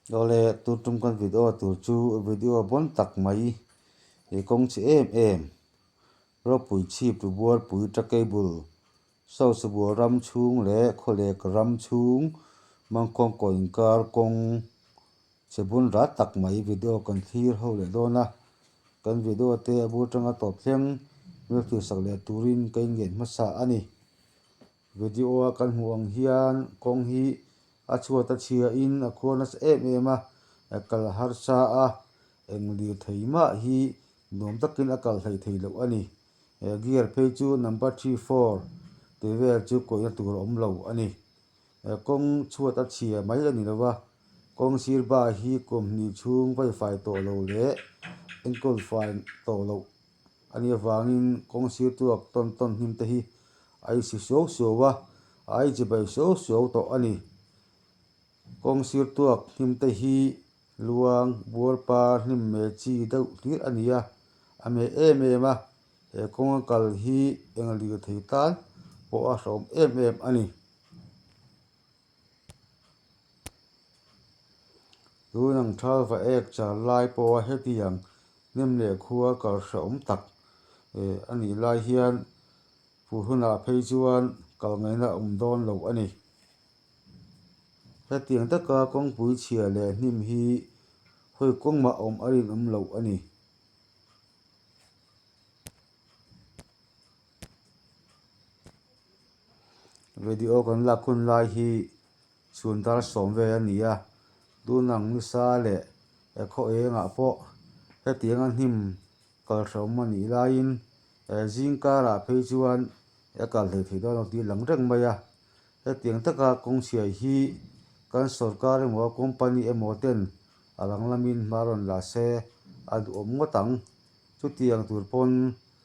Awle tun tum kan video tur chu video bawn tak mai ih kawng chhe em em ropui chhip tu bualpui cable Sosabua ram chhung leh khawlek ram chhung mangkhawng kaw inkar kawng chhe bun rat tak mai video kan thlir ho leh dawn a kan video te a bul tanga tawp thleng mil thlir sak leh turin ka inngeih hmasa a ni. Video a kan hmuh ang hian kawng hi a chhuat a chhia in a khuar nasa em em a, kal a harsa a, eng lir thei mah hi nuam takin a kal hlei thei loh a ni. Gear phei chu number 34 tih vel chu kawihna tur a awm lo a ni. Kawng chhuat a chhia mai a ni lo va, kawng sir ba hi kum hnih chhung vaifai tawh lo leh enkawl fai tawh loh A nih avangin kawng sir tuak tawn tawn hnim te hi a isi suau suau a, a ai chi bai suau suau tawh a ni. Kawng sir tuak hnim te hi luang buarpa hnim meh chi deuh hlir a ni a, a meh em em a, he kawnga kal hi eng lirthei tan pawh a hrehawm em em a ni. Tun ang thal va ek char lai pawha hetiang hnem leh khua kal hrehawm tak a nih lai hian fur hunah phei chuan kal ngaihna a awm dawn lo a ni. Hetiang taka kawngpui chhia leh hnim hi hawi kawng mah awm a rinawm loh a ni. Video kan lak hun lai hi chhun dar sawm vel a ni a, tun ang nisa leh khaw engah pawh hetianga hnim kal hrehawm a nih laiin zing karah phei chuan a kal hlei thei dawn lo tih a lang reng mai a, hetiang taka kawng chhiai hi kan sorkar emaw company emaw ten a lang lamin hma rawn la se a duhawm ngawt ang, chutiang tur pawn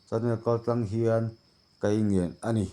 channel kaltlang hian ka ingen a ni.